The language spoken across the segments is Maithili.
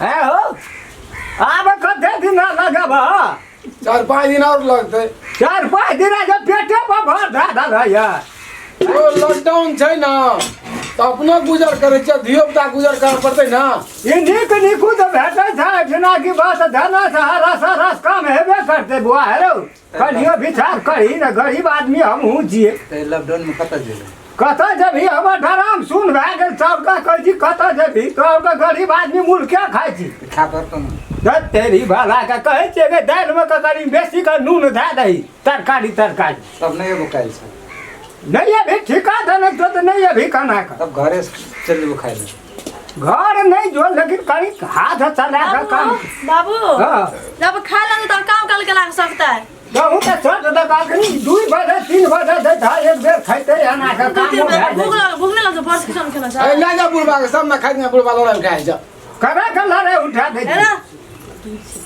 है हो आब कते दिन लगब? 4-5 दिन और लगतै। 4-5 दिन जे पेटे पर भर धए देलैया। ओ लॉकडाउन छै ने तऽ अपनो गुजर करै छियै, धियो पुता गुजर करऽ पड़तै ने। ई नीक निकुत भेटै छै एहिठिना कि बस धना से हरस हरस काम हेबे करतै। बौआ हे रौ, कनियो विचार करही ने, गरीब आदमी हमहूँ छियै। तऽ लॉकडाउन में कतऽ जेबै? कतऽ जेबही? हमर डराम सुन भए गेल सबके। कहै छी कतऽ जेबही? तोहर गरीब आदमी मुल्के खाइ छी। खा पड़तौ ने। धत् तेरी भला के, कहै छियै कि दालिमे के कनि बेसी के नून धए दही, तरकारी तरकारी। तब नहि एबो काल्हि से? नहि अभी ठिका देने छौ तऽ नहि अभी केना कऽ। तब घरे से चलि जेबो खाइ लए। घर नहि जो, लेकिन कनि हाथ चला कऽ काम। बाबू। हाँ। जब खा लेंगे तब काम कल के लाग सकता है। गहूँ तऽ छोट दऽ अखनी 2 बजे 3 बजे दैत है, एक बेर खैतै एना कऽ दू तीन कामो बजे भए भूख जाइ। लग, भूख नहीं लग भर किसान खेना ए चाहे। लए जा बुढ़बा के, सब ने खाइ ने, बुढ़बा लड़ाइ खाइ जा। करे के लड़े उठा दै है ना।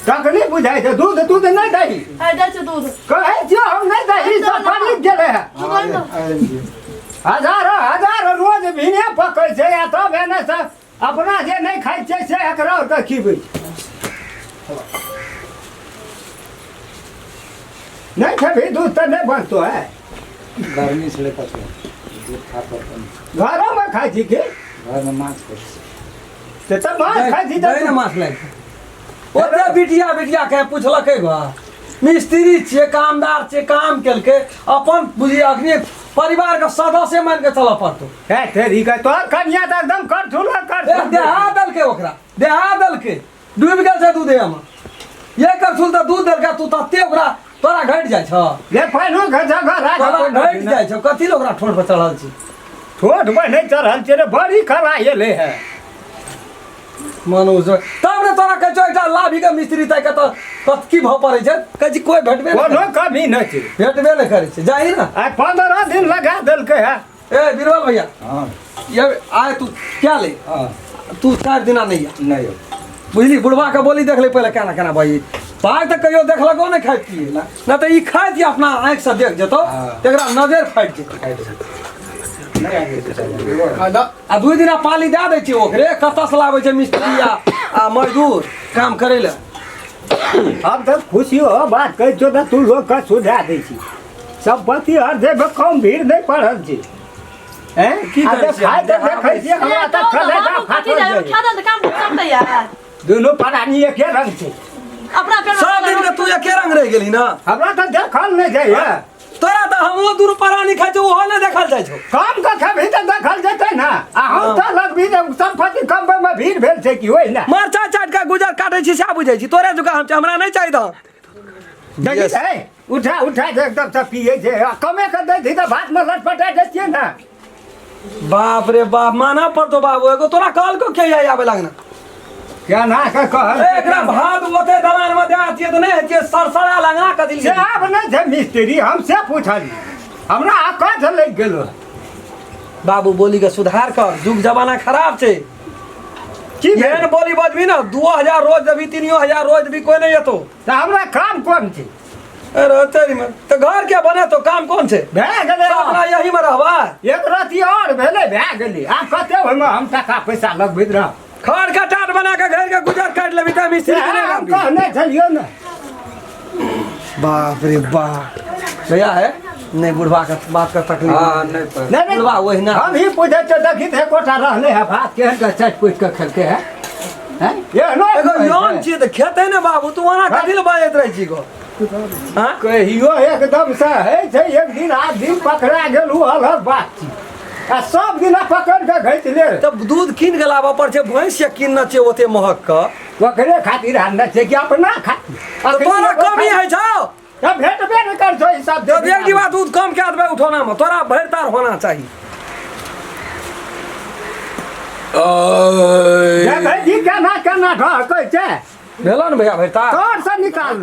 तकलीफ बुझाइ छै। दूध दूध नहि दही? है दै छै दूध। कहै छियौ हम नहि दही, सब पड़ी गेलै है। दूध आनि दो। हजारो हजारो रोज भिने पकै छै आ तब एने से अपना जे नहि खाइ छै से एकरा आरके खिबै छै। नहि खेबही दूध तऽ नहि बनतो है। गर्मी छलै कतौ दूध खा पड़तौ ने। घरोमे खाइ छी की? घरमे माछ खाइ छी। से तऽ माछ खाइ छी दही तऽ ने माछ लागि ओते बिटिया बिटिया के पुछलकै बा, मिस्त्री छियै, कामदार छियै, काम केलकै अपन बुझी अखनी परिवार के सदस्य मान के चलऽ पड़तौ। हे तेरी के, तोहर कनिया तऽ एकदम करथुल कर। ए, देहा देलकै ओकरा, देहा देलकै, डूबि गेल छै दूधे मे। ये करथुल तऽ दूध देलकै, तू तते ओकरा तोरा घटि जाइ छौ। ले पहिनो घर जगह राख। तोरा घटि जाइ छौ, कथी लए ओकरा ठोर पर चढ़ल छी? ठोठ पर नहि चढ़ल छै रे, बड़ी खरा एलै है। मनुष्य तब ने तोरा कहै छौ एकटा लाभी के मिस्त्री ताकि तऽ कत की भाव पड़ै छै, कहै छी कोइ भेटबे नहि कोनो करै। कमी नहि छै। भेटबे नहि करै छै, जाही ने। आइ 15 दिन लगा देलकै है। ए बीरबल भैया। हाँ। ये आय तू क्या ले। हाँ। तू 4 दिना नहीं आ। नहि यौ। बुझली, बुढ़वा के बोली देख ले पहले केना केना भाई पाइ तऽ कहियो देखलको नहि खाइत पिए ना तऽ ई खाइत अपना आँखि से देख जेतौ। हाँ। एकरा नजर फाटि जेतौ। खाइ छै नहि आबि जेतै 4 दिन। आ ना। आ 2 दिना पाली दए दै छियै ओकरे, कतऽसँ लाबै छै मिस्त्री आ मजदूर काम करै लए। हम तऽ खुशी हो बात कहै छियौ तऽ तू लोकके सुझा दै छी। सम्पत्ति हर जगह कम भीड़ नहि पड़ल छै। हैं? की आ करै जे छियै? खाइ तऽ देखै छियै हमरा तऽ कलेजा बाबू कथी फाटल जाए जाइए। खा दल तऽ काम कर सकता यार। दुनू प्राणी एके रंग छै। अपना पेट में सब दिन के तू एके रंग रहि गेली ना। हमरा तऽ देखल नहि जाइए। तोरा तऽ हमहूँ दुनू प्राणी खाइ छियै, ओहो नहि देखल जाइ छौ। कम के खेबही तऽ देखल जेतै ने, आ हम तऽ लगबी जे सम्पत्ति कमबैमे भीड़ भेल छै की ओहि ने। मरचा चाटि कऽ गुजर काटै छी सएह बुझै छी, तोरे जुका हम छी, हमरा नहि चाही तऽ। देखी छै उठा उठा के एकदम से पियै छै, आ कमे के दै छी तऽ भातमे लटपटा दै छियै ने। बाप रे बाप, माना पड़तो बाबू, एगो तोरा कहलको के आई आबे लगना? केना के कहल? ए, एकरा भात ओते दलान में दे छियै तऽ नहि हेतियै सरसरा लगना कथी से आब नहि छै मिस्त्री, हम से पूछलियै, हमरा आकाश लागि गेलो। बाबू बोली के सुधार कर, जुग जमाना खराब छै। की भेल? एहन बोली बजबी ने 2000 रोज देबी, 3000 रोज देबी, कोई नहीं एतो। तऽ हमरा काम कोन छै? अरे तेरी में तऽ घर के बने तो काम कोन छै? भए गेलै। सब अपना यही में रहबा। एक रति और भेलै, भए गेलै। आब कते ओहिमे हम टाका पैसा लगबैत रहब? खड़ के टाट बना के घर के गुजर काटि लेबी तऽ मिस्त्री के नहि हम लाबी। कहने छलियौ ने। बाप रे बाप, भैया है नहीं बुढ़वा के बात के तकलीफ। हाँ नहीं पर। नहीं नहीं बुढ़वा ओहिना। हम ही पूछै छियै, देखी तऽ एकोटा रहलै है भात, केहन के चाटि पुछि कऽ खेलकै है, हैं? एहनो एगो होइ छै। यौन छियै तऽ खेतै ने बाबू, तू ओना कथी लए बाजैत रहै छी गो? हाँ? कहियो एकदम से होइ छै, एक दिन आध दिन पकड़ा गेल ओ अलग बात छी, आ सब दिना पकड़ के घैच ले। तब दूध कीन के लाबऽ पड़ छै, भैंस से कीनने छियै ओते महग के। ओकरे खातिर आनने छै कि अपना खातिर? तऽ तोरा कमी होइ छौ? तऽ भेटबे नहि कर छौ ई सब। तब एक डिब्बा दूध कम कए देबै उठौना मे, तोरा भरि तार होना चाही। देखै छी केना केना ढहकै छै। भेलो ने भैया भरि तार? तोर से निकाल।